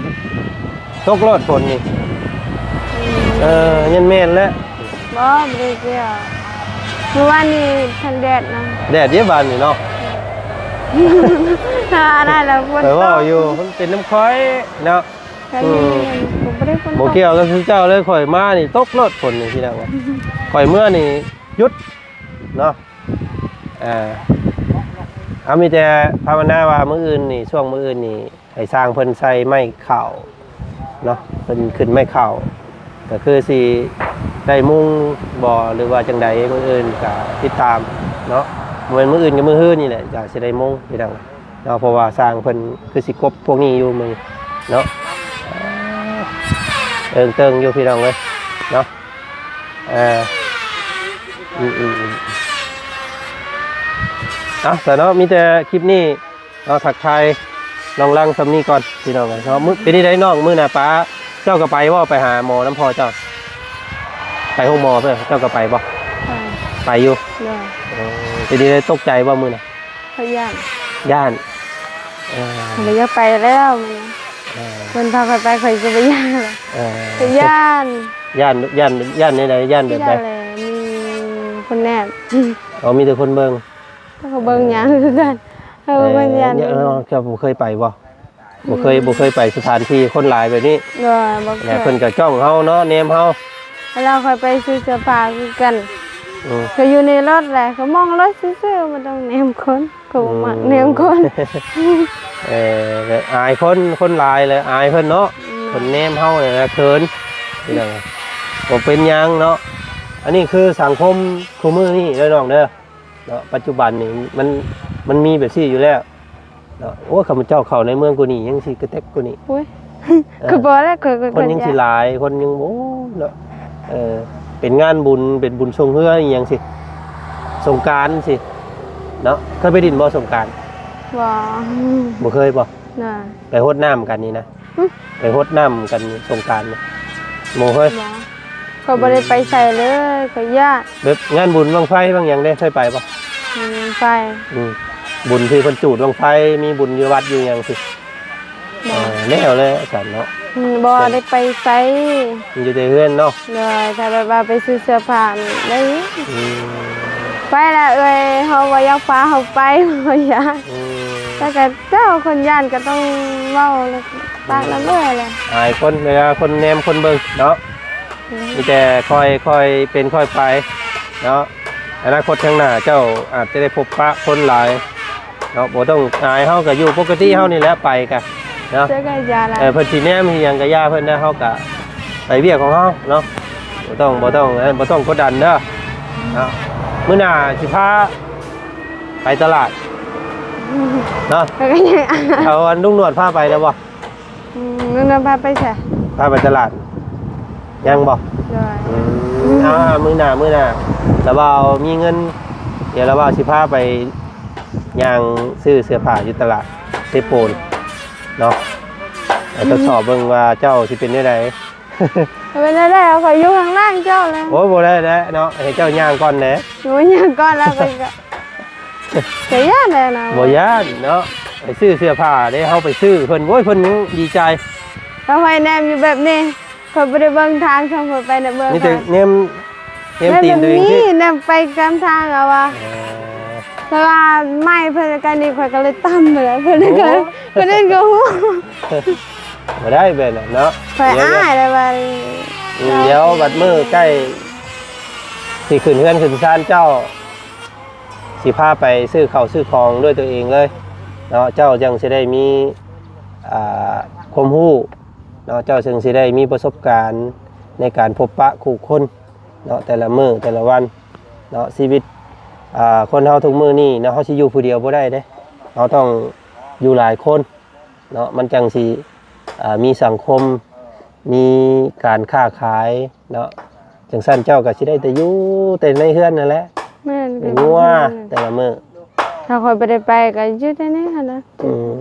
ຕົກໂລດຝົນນີ້. ອືມ ເອີ ຍັນແມ່ນແຫຼະ. ບໍ່ ບໍ່ໄດ້ກ່ຽວ. ມື້ວານນີ້ທັງແດດນຳ. ແດດເດ້ວານນີ້ເນາະ. ຖ້າອັນນັ້ນລະຝົນຕົກ. ຂ້ອຍເວົ້າຢູ່ ມັນເປັນນຳຂ້ອຍເນາະ. ອືມ ບໍ່ໄດ້ຝົນຕົກ. ບໍ່ກ່ຽວກັບເຈົ້າເລີຍ ຂ້ອຍມານີ້ຕົກໂລດຝົນນີ້ ພີ່ນ້ອງເອີຍ. ຂ້ອຍເມືອນີ້ຢຸດເນາະ. ອ່າ ເຮົາມີແຕ່ພາວະນາວ່າມື້ອື່ນນີ້ ຊ່ວງມື້ອື່ນນີ້ ໃຫ້ຊ່າງເພິ່ນໃສ່ໄມ້ເຂົ້າເນາະ ເພິ່ນຂຶ້ນໄມ້ເຂົ້າ ກໍຄືຊິໄດ້ມຸງບໍ່ ຫຼືວ່າຈັ່ງໃດ ມື້ອື່ນກໍຕິດຕາມເນາະ. ບໍ່ແມ່ນມື້ອື່ນກໍມື້ຮືນນີ້ແຫຼະ ກໍຊິໄດ້ມຸງ ພີ່ນ້ອງເນາະ. ເພາະວ່າຊ່າງເພິ່ນຄືຊິກົບພວກນີ້ຢູ່ມື້ນີ້ ເນາະ ເອີງເຕີງຢູ່ພີ່ນ້ອງເອີຍເນາະ ເອີ ອືມ ເອົາ ສະເນາະ ມີແຕ່ຄລິບນີ້ເນາະ ທັກທາຍນ້ອງລັງສ່ຳນີ້ກ່ອນພີ່ນ້ອງເອີຍເນາະ ມື້ ເປັນຈັ່ງໃດນ້ອງ ມື້ໜ້າປາ ເຈົ້າກໍໄປບໍ່ ໄປຫາໝໍນຳພໍ່ເຈົ້າ ໄປໂຮງໝໍເພິ່ນ ເຈົ້າກໍໄປບໍ່? ໄປ ໄປຢູ່ ໂດຍ ເອີ ເປັນຈັ່ງໃດ ຕົກໃຈບໍ່ມື້ນັ້ນ? ຂ້ອຍຢ້ານ ຢ້ານ ເອີ ບໍ່ຢາກໄປແລ້ວມື້ນີ້ ເອີ ເພິ່ນພາຂ້ອຍໄປ ຂ້ອຍຊິບໍ່ຢ້ານແລ້ວ ເອີ ຂ້ອຍຢ້ານ ຢ້ານ ຢ້ານ ຢ້ານແນວໃດ? ຢ້ານແບບໃດ? ຢ້ານແຫຼະ ມີຄົນແນມ ອໍ ມີແຕ່ຄົນເບິ່ງ ເຂົາເບິ່ງຫຍັງຄືກັນ ເອີ ເອີ ເພິ່ນຢ້ານ ເຈົ້າບໍ່ເຄີຍໄປບໍ່? ບໍ່ເຄີຍ ອືມ ບໍ່ເຄີຍໄປສະຖານທີ່ຄົນຫຼາຍແບບນີ້ ໂດຍ ບໍ່ເຄີຍ ແລ້ວເພິ່ນກໍຈ້ອງເຮົາເນາະ ແນມເຮົາ ເວລາຂ້ອຍໄປຊື້ເສື້ອຜ້າຄືກັນ ອືມ ກໍຢູ່ໃນລົດແຫຼະ ກໍມອງລົດຊື່ໆ ບໍ່ຕ້ອງແນມຄົນ ຂ້ອຍບໍ່ມັກ ອືມ ແນມຄົນ ເອີ ແບບອາຍຄົນ ຄົນຫຼາຍແລ້ວອາຍເພິ່ນເນາະ ອືມ ເພິ່ນແນມເຮົາແລ້ວເຂີນ ພີ່ນ້ອງ ບໍ່ເປັນຫຍັງເນາະ ອັນນີ້ຄືສັງຄົມຄູ່ມື້ນີ້ເດີນ້ອງເດີ ເນາະ ປັດຈຸບັນນີ້ມັນ ມັນມີແບບຊີ້ຢູ່ແລ້ວເນາະ ໂອ້ ຂ້າພະເຈົ້າເຂົ້າໃນເມືອງກວ່ານີ້ຍັງຊິກະແຕັກກວ່ານີ້ ໂອ້ຍ ເອີ ຄືບໍ່ແລ້ວ ຂ້ອຍ ຂ້ອຍ ຄົນຍັງຊິຫຼາຍ ຄົນຍັງ ໂອ້ ເນາະ ເອີ ເປັນງານບຸນ ເປັນບຸນຊ່ວງເຮືອອີ່ຫຍັງຊີ້ ສົງການຊີ້ເນາະ ເຄີຍໄປຫຼິ້ນບໍ່ສົງການ? ບໍ່ ບໍ່ເຄີຍບໍ່? ນະ ໄປຫົດນ້ຳກັນນີ້ນະ ຫຶ ໄປຫົດນ້ຳກັນສົງການນີ້ ບໍ່ເຄີຍ ບໍ່ ຂ້ອຍບໍ່ໄດ້ໄປໃສເລີຍ ຂ້ອຍຢ້ານ ແບບງານບຸນບັ້ງໄຟບັ້ງຫຍັງເດ້ ເຄີຍໄປບໍ່? ອືມ ໄປ ອືມ ບຸນທີ່ເພິ່ນຈູດບັ້ງໄຟ ມີບຸນຢູ່ວັດຢູ່ຫຍັງຊີ້ ບໍ່ ເອີ ແລ້ວແຫຼະຊັ້ນເນາະ ອືມ ບໍ່ໄດ້ໄປໃສ ຢູ່ແຕ່ເຮືອນເນາະ ໂດຍ ຖ້າແບບວ່າໄປຊື້ເສື້ອຜ້ານີ້ໄດ້ ອືມ ໄປລະເອື້ອຍ ເຮົາບໍ່ຢາກພາເຮົາໄປ ເຮົາຢ້ານ ອືມ ແຕ່ກໍ ເຈົ້າຄົນຢ້ານກໍຕ້ອງເວົ້າແລ້ວປາກລະເບີແຫຼະ ອາຍຄົນ ເວລາຄົນແນມຄົນເບິ່ງເນາະ ອືມ ມີແຕ່ຄ່ອຍ ຄ່ອຍເປັນຄ່ອຍໄປເນາະ ອະນາຄົດຂ້າງໜ້າເຈົ້າອາດຈະໄດ້ພົບປະຄົນຫຼາຍເນາະ ບໍ່ຕ້ອງອາຍ ເຮົາກໍຢູ່ປົກກະຕິເຮົານີ້ແຫຼະ ໄປກະເນາະ ເຈົ້າກໍຢ່າລະ ເອີ ເພິ່ນຊິແນມຊິຫຍັງກໍຢ່າເພິ່ນນະ ເຮົາກໍໄປວຽກຂອງເຮົາເນາະ ບໍ່ຕ້ອງ ບໍ່ຕ້ອງ ບໍ່ຕ້ອງກົດດັນເດີເນາະ ມື້ໜ້າຊິພາ ໄປຕະຫຼາດເນາະ ເອົາອັນລຸງໜວດພາໄປແລ້ວບໍ່? ອືມ ລຸງໜວດພາໄປໃສ? ພາໄປຕະຫຼາດ ຍັງບໍ່? ໂດຍ ອືມ ອ່າ ມື້ໜ້າ ມື້ໜ້າ ລະບ່າວມີເງິນ ດຽວລະບ່າວຊິພາໄປຍ່າງຊື້ເສື້ອຜ້າຢູ່ຕະຫຼາດເຊໂປນເນາະ ແລ້ວທົດສອບເບິ່ງວ່າເຈົ້າຊິເປັນແນວໃດ. ເປັນແນວໃດ ເອົາຂ້ອຍຢູ່ຂ້າງຫຼັງເຈົ້າແລ້ວ. ໂອ້ ບໍ່ໄດ້ແຫຼະເນາະ ໃຫ້ເຈົ້າຍ່າງກ່ອນແຫຼະ. ໂອ້ຍ ຍ່າງກ່ອນແລ້ວ ຂ້ອຍກໍ ກໍຢ້ານແຫຼະນະ. ບໍ່ຢ້ານເນາະ ໄປຊື້ເສື້ອຜ້າເດ້ ເຮົາໄປຊື້ເພິ່ນ ໂອ້ຍ ເພິ່ນດີໃຈ. ເຮົາໃຫ້ແນມຢູ່ແບບນີ້ ຂ້ອຍບໍ່ໄດ້ເບິ່ງທາງ ຊ່ຳຂ້ອຍໄປນະ ເບິ່ງ ມີແຕ່ແນມ ແນມຕີນຕົວເອງ ແນມໄປຕາມທາງເອົາວ່າ ເອີ ເພາະວ່າໄມ້ເພິ່ນກໍນີ້ ຂ້ອຍກໍເລີຍຕຳໄປແລ້ວ ເພິ່ນກໍ ໂອ້ ເພິ່ນກໍຮູ້ ບໍ່ໄດ້ແບບນັ້ນເນາະ ຂ້ອຍອາຍແລ້ວວ່າ ອືມ ດຽວບັດມື້ໃກ້ຊິຂຶ້ນເຮືອນຂຶ້ນຊານ ເຈົ້າຊິພາໄປຊື້ເຂົ້າຊື້ຂອງດ້ວຍຕົວເອງເລີຍເນາະ ເຈົ້າຈັ່ງຊິໄດ້ມີ ອ່າ ຄວາມຮູ້ເນາະ ເຈົ້າຈຶ່ງຊິໄດ້ມີປະສົບການໃນການພົບປະຜູ້ຄົນ ເນາະ ແຕ່ລະມື້ແຕ່ລະວັນເນາະ ຊີວິດ ອ່າ ຄົນເຮົາທຸກມື້ນີ້ເນາະ ເຮົາຊິຢູ່ຜູ້ດຽວບໍ່ໄດ້ເດ້ ເຮົາຕ້ອງຢູ່ຫຼາຍຄົນເນາະ ມັນຈັ່ງຊິ ອ່າ ມີສັງຄົມ ມີການຄ້າຂາຍເນາະ ຈັ່ງຊັ້ນເຈົ້າກໍຊິໄດ້ແຕ່ຢູ່ແຕ່ໃນເຮືອນນັ້ນແຫຼະ ແມ່ນ ເປັນງົວແຕ່ລະມື້ ຖ້າຂ້ອຍບໍ່ໄດ້ໄປກໍຢູ່ແຕ່ໃນຫັ້ນນະ ອື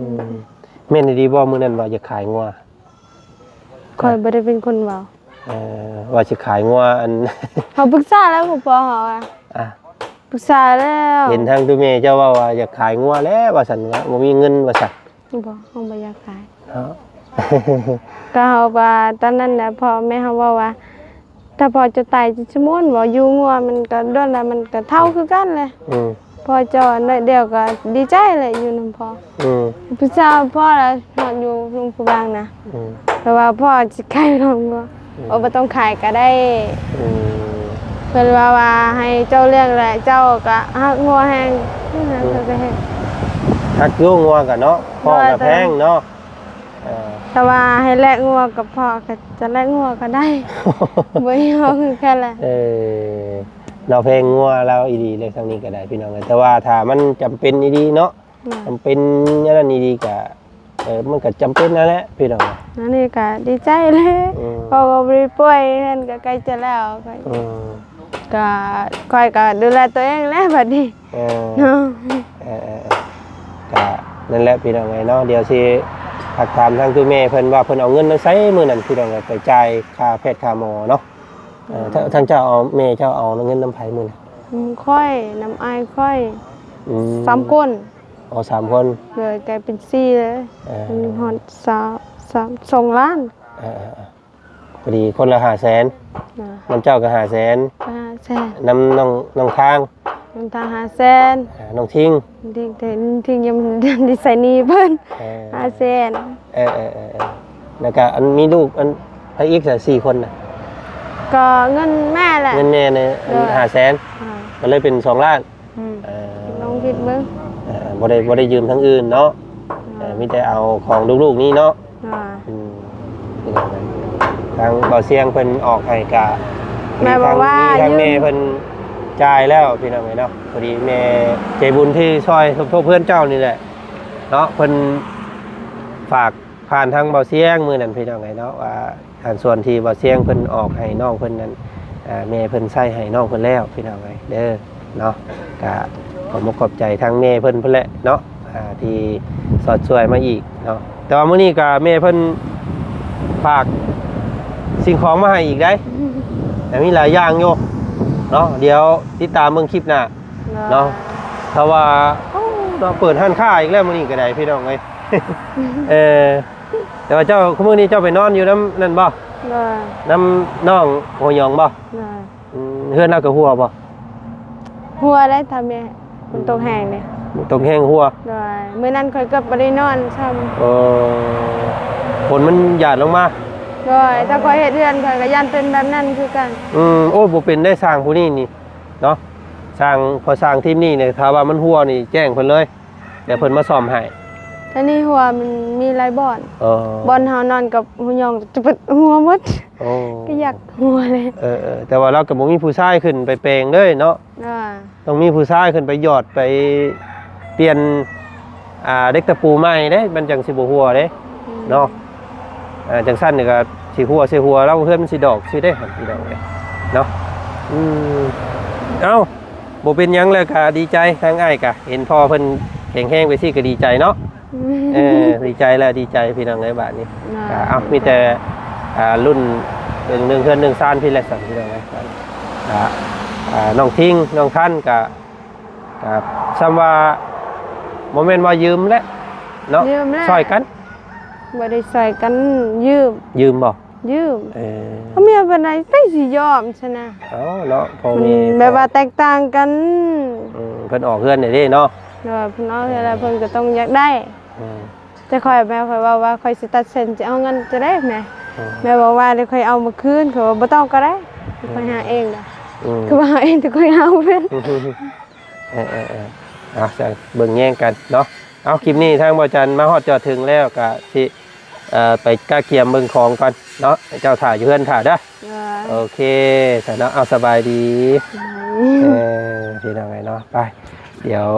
ມ ແມ່ນອີ່ຫຼີບໍ່ ມື້ນັ້ນວ່າຢາກຂາຍງົວ? ຂ້ອຍບໍ່ໄດ້ເປັນຄົນເວົ້າ ເອີ ວ່າຊິຂາຍງົວ ອັນ ເຮົາປຶກສາແລ້ວກັບພໍ່ເຮົາ ອ່າ ອ່ະ ປຶກສາແລ້ວ ເຫັນທາງຕູ້ແມ່ເຈົ້າເວົ້າວ່າຢາກຂາຍງົວແລ້ວວ່າຊັ້ນ ວ່າບໍ່ມີເງິນວ່າຊັ້ນ ບໍ່ ເຮົາບໍ່ຢາກຂາຍເນາະ ກໍເຮົາວ່າຕອນນັ້ນນະ ພໍ່ແມ່ເຮົາເວົ້າວ່າ ຖ້າພໍ່ເຈົ້າຕາຍເຈົ້າຊິມ່ວນບໍ່? ຢູ່ງົວມັນກໍດົນແລ້ວ ມັນກໍເຖົ້າຄືກັນແຫຼະ ອືມ ພໍ່ເຈົ້າໜ້ອຍດຽວກໍດີໃຈແຫຼະ ຢູ່ນຳພໍ່ ອືມ ຜູ້ສາວພໍ່ລະນອນຢູ່ໂຮງພະບາງນະ ອືມ ແຕ່ວ່າພໍ່ຊິຂາຍເຂົ້າງົວ ອືມ ໂອ ບໍ່ຕ້ອງຂາຍກໍໄດ້ ອືມ ເພິ່ນວ່າ ວ່າໃຫ້ເຈົ້າລ້ຽງແຫຼະ ເຈົ້າກໍຮັກງົວແຮງ ອືມ ເຈົ້າກໍເຮັດ ຮັກຢູ່ງົວກໍເນາະ ພໍ່ກໍແພງເນາະ ເອີ ແຕ່ວ່າໃຫ້ແລກງົວກັບພໍ່ ກໍຈະແລກງົວກໍໄດ້ ບໍ່ຍອມຄືກັນແຫຼະ ເອີ ລາວແພງງົວລາວອີ່ຫຼີເລີຍ ທາງນີ້ກໍໄດ້ພີ່ນ້ອງເອີຍ ແຕ່ວ່າຖ້າມັນຈຳເປັນອີ່ຫຼີເນາະ ແມ່ນ ຈຳເປັນອັນນັ້ນອີ່ຫຼີກໍ ເອີ ມັນກໍຈຳເປັນນັ້ນແຫຼະພີ່ນ້ອງ. ອັນນີ້ກໍດີໃຈແຫຼະ ອືມ ເພາະວ່າບໍ່ໄດ້ປ່ວຍ ເຮືອນກໍໃກ້ຈະແລ້ວ ອືມ ກໍຂ້ອຍກໍດູແລຕົວເອງແຫຼະບັດນີ້ ເອີ ເນາະ ເອີໆ ກໍນັ້ນແຫຼະພີ່ນ້ອງເອີຍເນາະ. ດຽວຊິທັກຖາມທາງໂຕແມ່ເພິ່ນວ່າເພິ່ນເອົາເງິນມາໃສມື້ນັ້ນພີ່ນ້ອງເອີຍ ໄປຈ່າຍຄ່າແພດຄ່າໝໍເນາະ. ເອີ ເອີ ທາງ ທາງເຈົ້າເອົາ ແມ່ເຈົ້າເອົາເງິນນຳໃຜມື້ນັ້ນ? ນຳຂ້ອຍ ນຳອ້າຍຂ້ອຍ ອືມ ສາມຄົນ. ອໍ ສາມຄົນ ໂດຍ ກາຍເປັນສີ່ເລີຍ ເອີ ມັນຮອດສາມ ສາມ ສອງລ້ານ. ເອີໆ ພໍດີຄົນລະຫ້າແສນ ນຳເຈົ້າກໍຫ້າແສນ ຫ້າແສນ ນຳນ້ອງ ນ້ອງທາງ ນຳທາງຫ້າແສນ ເອີ ນ້ອງທິງ ທິງ ທິງຍັງໄດ້ໃຊ້ໜີ້ເພິ່ນ ເອີ ຫ້າແສນ. ເອີໆ ແລ້ວກໍອັນມີລູກ ອັນໃຜອີກ ສີ່ຄົນນະ? ກໍເງິນແມ່ແຫຼະ ເງິນແມ່ນີ້ ໂດຍ ຫ້າແສນ ອ່າ ກໍເລີຍເປັນສອງລ້ານ. ອືມ ເອີ ລອງຄິດເບິ່ງ ເອີ ບໍ່ໄດ້ ບໍ່ໄດ້ຢືມທາງອື່ນເນາະ ອ່າ ເອີ ມີແຕ່ເອົາຂອງລູກໆນີ້ເນາະ ອ່າ ອືມ ທາງບ່າວຊຽງເພິ່ນອອກໃຫ້ກະ ແມ່ບອກວ່າ ທາງ ທາງແມ່ເພິ່ນຈ່າຍແລ້ວພີ່ນ້ອງເອີຍເນາະ. ພໍດີແມ່ໃຈບຸນທີ່ຊ່ອຍສົມທົບເພື່ອນເຈົ້ານີ້ແຫຼະເນາະ ເພິ່ນຝາກຜ່ານທາງບ່າວຊຽງມື້ນັ້ນພີ່ນ້ອງເອີຍເນາະ ວ່າ ອັນສ່ວນທີ່ບ່າວຊຽງເພິ່ນອອກໃຫ້ນ້ອງເພິ່ນນັ້ນ ອ່າ ແມ່ເພິ່ນໃຊ້ໃຫ້ນ້ອງເພິ່ນແລ້ວພີ່ນ້ອງເອີຍເດີເນາະ. ກະຂໍຂອບໃຈທາງແມ່ເພິ່ນພຸ້ນແຫຼະເນາະ ອ່າ ທີ່ສອດຊ່ວຍມາອີກເນາະ. ແຕ່ວ່າມື້ນີ້ກະແມ່ເພິ່ນຝາກສິ່ງຂອງມາໃຫ້ອີກໄດ໋ ແຕ່ມີຫຼາຍຢ່າງຢູ່ເນາະ. ດຽວຕິດຕາມເບິ່ງຄລິບໜ້າເນາະ ເພາະວ່າ ໂອ້ ເນາະ ເປີດຮ້ານຄ້າອີກແລ້ວມື້ນີ້ກະໄດ້ພີ່ນ້ອງເອີຍ. ເອີ ແຕ່ວ່າເຈົ້າ ຄຸມື້ນີ້ເຈົ້າໄປນອນຢູ່ນຳນັ້ນບໍ່? ໂດຍ ນຳນ້ອງຫົວຫຍອງບໍ່? ໂດຍ ອືມ ເຮືອນລາວກໍຮົ່ວບໍ່? ຮົ່ວໄດ໋ ຖ້າແມ່ ມັນຕົກແຮງເດ້ ຕົກແຮງຮົ່ວ. ໂດຍ ມື້ນັ້ນຂ້ອຍເກືອບບໍ່ໄດ້ນອນຊ້ຳ. ເອີ ຝົນມັນຫຍາດລົງມາ. ໂດຍ ຖ້າຂ້ອຍເຮັດເຮືອນ ຂ້ອຍກໍຢ້ານເປັນແບບນັ້ນຄືກັນ. ອືມ ໂອ້ຍ ບໍ່ເປັນໄດ໋ ຊ່າງຜູ້ນີ້ນີ້ເນາະ ຊ່າງ ພໍຊ່າງທີມນີ້ນີ້ ຖ້າວ່າມັນຮົ່ວນີ້ແຈ້ງເພິ່ນເລີຍ. ແຕ່ເພິ່ນມາສ້ອມໃຫ້. ຕອນນີ້ຮົ່ວມັນມີຫຼາຍບ່ອນ. ເອີ ບ່ອນເຮົານອນກັບຫົວຫຍອງຈະເປີດຮົ່ວໝົດ. ໂອ້ ກໍຢາກຮົ່ວເລີຍ. ເອີໆ ແຕ່ວ່າລາວກໍບໍ່ມີຜູ້ຊາຍຂຶ້ນໄປແປງເດ້ເນາະ. ອ່າ ຕ້ອງມີຜູ້ຊາຍຂຶ້ນໄປຫຍອດໄປປ່ຽນ ອ່າ ເຫຼັກຕະປູໃໝ່ເດ້ ມັນຈັ່ງຊິບໍ່ຮົ່ວເດ້. ອືມ ເນາະ ອ່າ ຈັ່ງຊັ້ນນີ້ກໍຊິຮົ່ວ ຊິຮົ່ວແລ້ວເຮືອນມັນຊິດອກຊິເດ້ພີ່ນ້ອງເອີຍເນາະ. ອືມ ເອົ້າ ບໍ່ເປັນຫຍັງ ແລ້ວກໍດີໃຈ ທາງອ້າຍກໍເຫັນພໍ່ເພິ່ນແຂງແຮງໄປຊີ້ກໍດີໃຈເນາະ. ເອີ ດີໃຈແລ້ວ ດີໃຈພີ່ນ້ອງເອີຍບາດນີ້. ອ່າ ເອົ້າ ມີແຕ່ ອ່າ ລຸ້ນເລື່ອງເຮືອນເລື່ອງຊານພີ້ແຫຼະຊັ້ນພີ່ນ້ອງເອີຍ. ອ່າ ອ່າ ນ້ອງທິງ ນ້ອງທັນກໍ ກໍສ່ຳວ່າບໍ່ແມ່ນວ່າຢືມແຫຼະເນາະ ຊ່ອຍກັນ. ບໍ່ໄດ້ຊ່ອຍກັນ ຢືມ. ຢືມບໍ່? ຢືມ. ເອີ ເຂົາເມຍປານໃດ ໃຜຊິຍອມຊັ້ນນະ. ເອົ້າເນາະ ພໍ່ແມ່ ແບບວ່າແຕກຕ່າງກັນ. ອືມ ເພິ່ນອອກເຮືອນແລ້ວເດ້ເນາະ. ໂດຍ ເພິ່ນອອກເຮືອນແລ້ວ ເພິ່ນກໍຕ້ອງຢາກໄດ້. ອືມ ແຕ່ຂ້ອຍ ແມ່ຂ້ອຍເວົ້າວ່າ ຂ້ອຍຊິຕັດສິນຈະເອົາເງິນຈະໄດ້ແມ່. ອືມ ແມ່ບອກວ່າ ດຽວຂ້ອຍເອົາມາຄືນ. ຂ້ອຍວ່າ ບໍ່ຕ້ອງກໍໄດ້ ຂ້ອຍຫາເອງດອກ. ອືມ ຄືວ່າຫາເອງ ແຕ່ຂ້ອຍຫາບໍ່ເປັນ. ເອີໆໆ ເອົາ ຈັ່ງເບິ່ງແຍງກັນເນາະ. ເອົາ ຄລິບນີ້ທາງບ່າວຈັນມາຮອດຈອດເຖິງແລ້ວ ກະຊິ ເອີ ໄປກະກຽມເບິ່ງຂອງກ່ອນເນາະ. ເຈົ້າຖ້າຢູ່ເຮືອນຖ້າເດີ. ໂອເຄ ຊັ້ນເນາະ. ເອົາ ສະບາຍດີ. ເອີ ພີ່ນ້ອງເອີຍເນາະ ໄປ ດຽວ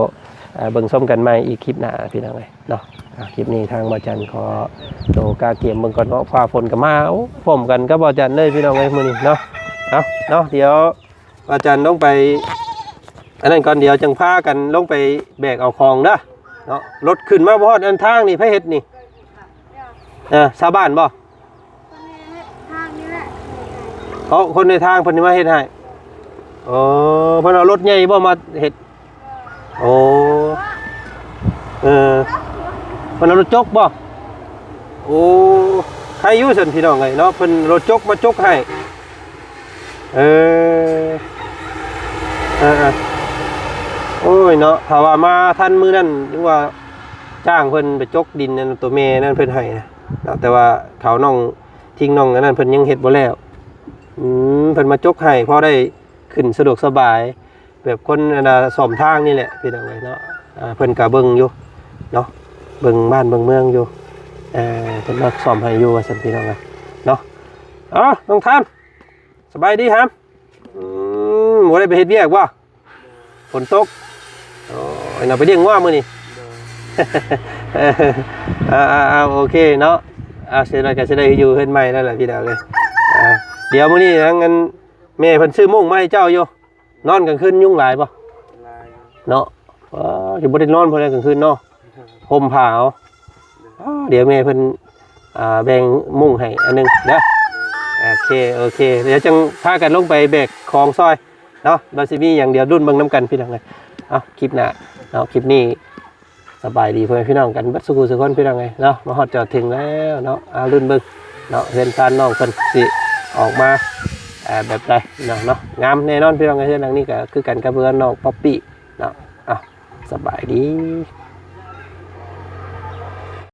ເອີ ເບິ່ງຊົມກັນໃໝ່ອີກຄລິບໜ້າ ພີ່ນ້ອງເອີຍເນາະ. ເອົາ ຄລິບນີ້ທາງບ່າວຈັນຂໍໂຕກະກຽມເບິ່ງກ່ອນເນາະ ຟ້າຝົນກໍມາ. ໂອ້ ພ້ອມກັນກັບບ່າວຈັນເລີຍ ພີ່ນ້ອງເອີຍ ມື້ນີ້ເນາະ. ເອົາເນາະ ດຽວ ອາຈານລົງໄປອັນນັ້ນກ່ອນ ດຽວຈັ່ງພາກັນລົງໄປແບກເອົາຂອງເດີເນາະ. ລົດຂຶ້ນມາບໍ່ຮອດອັນທາງນີ້ ໃຜເຮັດນີ້? ເອີ ຊາວບ້ານບໍ່? ເອີ ຄົນໃນທາງເພິ່ນມາເຮັດໃຫ້. ອໍ ເພິ່ນເອົາລົດໃຫຍ່ບໍ່ມາເຮັດ? ໂອ້ ເອີ ເພິ່ນເອົາລົດຈົກບໍ່? ໂອ້ ໃຄຢູ່ຊັ້ນ ພີ່ນ້ອງເອີຍເນາະ ເພິ່ນລົດຈົກມາຈົກໃຫ້. ເອີ ເອີໆ ໂອ້ຍເນາະ ຖ້າວ່າມາທັນມື້ນັ້ນ ຫຼືວ່າຈ້າງເພິ່ນໄປຈົກດິນນັ້ນ ໂຕແມ່ນັ້ນເພິ່ນໃຫ້ນະເນາະ ແຕ່ວ່າເຖົ້ານ້ອງທິງນ້ອງອັນນັ້ນ ເພິ່ນຍັງເຮັດບໍ່ແລ້ວ. ອືມ ເພິ່ນມາຈົກໃຫ້ ພໍໄດ້ຂຶ້ນສະດວກສະບາຍ ແບບຄົນອັນນ່າສ້ອມທາງນີ້ແຫຼະ ພີ່ນ້ອງເອີຍເນາະ. ອ່າ ເພິ່ນກະເບິ່ງຢູ່ເນາະ ເບິ່ງບ້ານເບິ່ງເມືອງຢູ່. ເອີ ເພິ່ນມາສ້ອມໃຫ້ຢູ່ວ່າຊັ້ນ ພີ່ນ້ອງເອີຍເນາະ. ເອົ້າ ນ້ອງທັນ ສະບາຍດີຫຳ? ອືມ ບໍ່ໄດ້ໄປເຮັດວຽກບໍ່? ຝົນຕົກ. ໂອ້ຍ ເນາະ ໄປລ້ຽງງົວມື້ນີ້. ເອີ ເອົາໆໆ ໂອເຄເນາະ. ອ່າ ເສຍໜ້ອຍກໍຊິໄດ້ຢູ່ເຮືອນໃໝ່ແລ້ວລະພີ່ນ້ອງເອີຍ. ອ່າ ດຽວມື້ນີ້ທາງອັນແມ່ເພິ່ນຊື້ມຸ້ງມາໃຫ້ເຈົ້າຢູ່ ນອນກາງຄືນຍຸງຫຼາຍບໍ່? ຫຼາຍເນາະ. ເອີ ຊິບໍ່ໄດ້ນອນພຸ້ນແຫຼະກາງຄືນເນາະ ຫົ່ມຜ້າເອົາ. ອໍ ດຽວແມ່ເພິ່ນ ອ່າ ແບ່ງມຸ້ງໃຫ້ອັນໜຶ່ງເດີ. ໂອເຄ ໂອເຄ ດຽວຈັ່ງພາກັນລົງໄປແບກຂອງຊ່ອຍເນາະ. ວ່າຊິມີຫຍັງ ດຽວລຸ້ນເບິ່ງນຳກັນພີ່ນ້ອງເອີຍ. ເອົາ ຄລິບໜ້າເນາະ ຄລິບນີ້ ສະບາຍດີພໍ່ແມ່ພີ່ນ້ອງກັນເບິດສູ່ຜູ້ສູ່ຄົນພີ່ນ້ອງເອີຍເນາະ. ມາຮອດຈອດເຖິງແລ້ວເນາະ. ອ່າ ລຸ້ນເບິ່ງເນາະ ເຮືອນຊານນ້ອງເພິ່ນຊິອອກມາ ເອີ ແບບໃດພີ່ນ້ອງເນາະ. ງາມແນ່ນອນພີ່ນ້ອງເອີຍ. ເຮືອນຫຼັງນີ້ກໍຄືກັນກັບເຮືອນນ້ອງປັອບປີ້ເນາະ. ເອົາ ສະບາຍດີ.